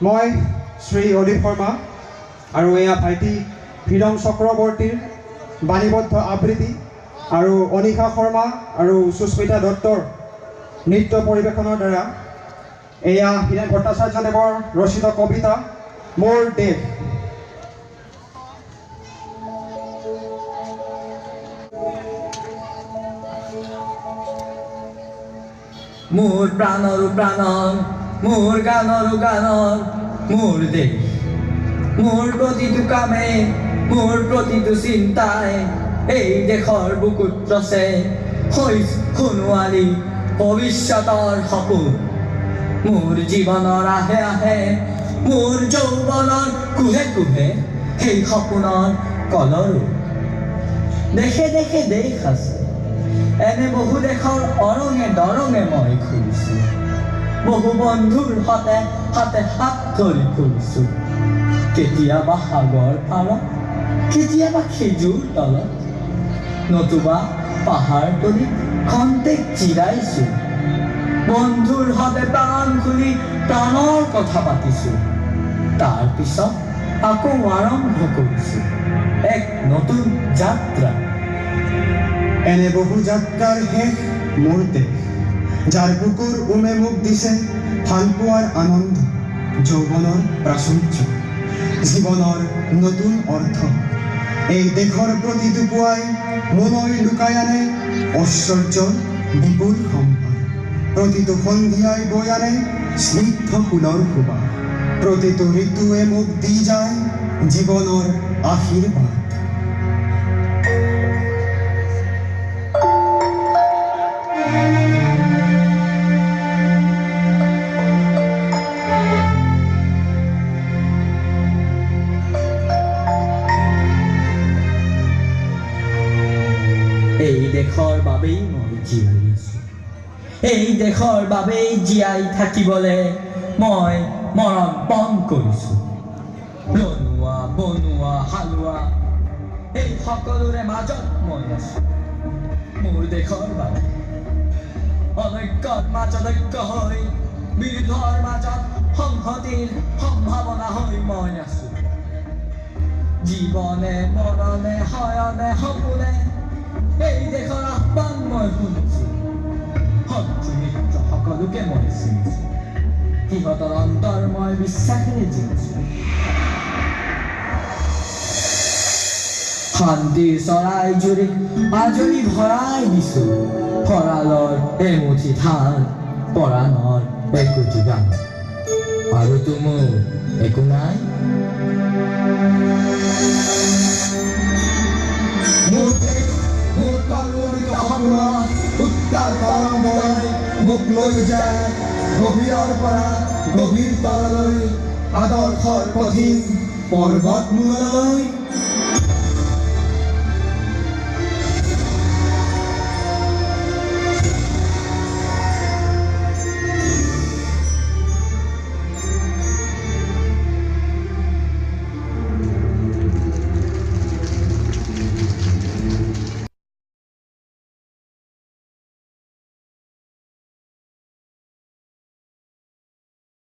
মই শ্ৰী অদীপ শৰ্মা আৰু এয়া ভাইটি ভিৰম চক্ৰৱৰ্তীৰ বাণীবদ্ধ আবৃত্তি আৰু অনিশা শৰ্মা আৰু সুস্মিতা দত্তৰ নৃত্য পৰিৱেশনৰ দ্বাৰা এয়া হীৰেণ ভট্টাচাৰ্যদেৱৰ ৰচিত কবিতা মোৰ দেশ। মোৰ প্ৰাণৰো প্ৰাণৰ, মোৰ গানৰো গানৰ, মোৰ দেশ। মোৰ প্ৰতিটো কামে, মোৰ প্ৰতিটো চিন্তাই এই দেশৰ বুকুত ৰচে সোণোৱালী ভৱিষ্যতৰ সপোন। মোৰ জীৱনৰ আহে আহে, মোৰ যৌৱনৰ কোহে কোহে সেই সপোনৰ কলৰো। দেশে দেশে দেশ আছে, এনে বহু দেশৰ অৰঙে দৰঙে মই ঘূৰিছো, বহু বন্ধুৰ সতে হাতে হাত ধৰি ফুৰিছো। কেতিয়াবা সাগৰ পাৰত, কেতিয়াবা খেজুৰ তলত, নতুবা পাহাৰ তলিত খন্তেক জিৰাইছো। বন্ধুৰ সতে প্ৰাণ খুলি প্ৰাণৰ কথা পাতিছো। তাৰ পিছত আকৌ আৰম্ভ কৰিছো এক নতুন যাত্ৰা। এনে বহু যাত্ৰাৰ শেষ মোৰ দেশ, যাৰ বুকুৰ উমে মোক দিছে ভালপোৱাৰ আনন্দ, যৌৱনৰ প্ৰাচুৰ্য, জীৱনৰ নতুন অৰ্থ। এই দেশৰ প্ৰতিটো পুৱাই মোলৈ লুকাই আনে ঐশ্বৰ্যৰ বিপুল সম্ভাৰ। প্ৰতিটো সন্ধিয়াই বৈ আনে স্নিগ্ধ ফুলৰ সুবাস। প্ৰতিটো ঋতুৱে মোক দি যায় জীৱনৰ আশীৰ্বাদ। এই দেশৰ বাবেই মই জীয়াই আছো, এই দেশৰ বাবেই জীয়াই থাকিবলৈ মই মৰণ পণ কৰিছো। ৰণুৱা, বনোৱা, হালোৱা এই সকলোৰে মাজত মই আছো মোৰ দেশৰ বাবে। অনৈক্যৰ মাজত ঐক্য হৈ, বিৰোধৰ মাজত সংহতিৰ সম্ভাৱনা হৈ মই আছো। জীৱনে মৰণে শয়নে সপোনে এই দেশৰ আহ্বান মই শুনিছো। শত্ৰু মিত্ৰ সকলোকে মই চিনিছো, সিহঁতৰ অন্তৰ মই বিশ্বাসেৰে জিনিছো। শান্তিৰ চৰাই জুৰিক আজৰি ভৰাই দিছো, ভঁৰালৰ এমুঠি ধান, পৰাণৰ একোটি গান। আৰুতো মোৰ একো নাই। মোৰ দেশ, মোৰ কল্লোলিত সপোনৰ উত্তাল তৰংগই মোক লৈ যায় গভীৰৰ পৰা গভীৰ তললৈ, আদৰ্শৰ কঠিন পৰ্বত মূললৈ।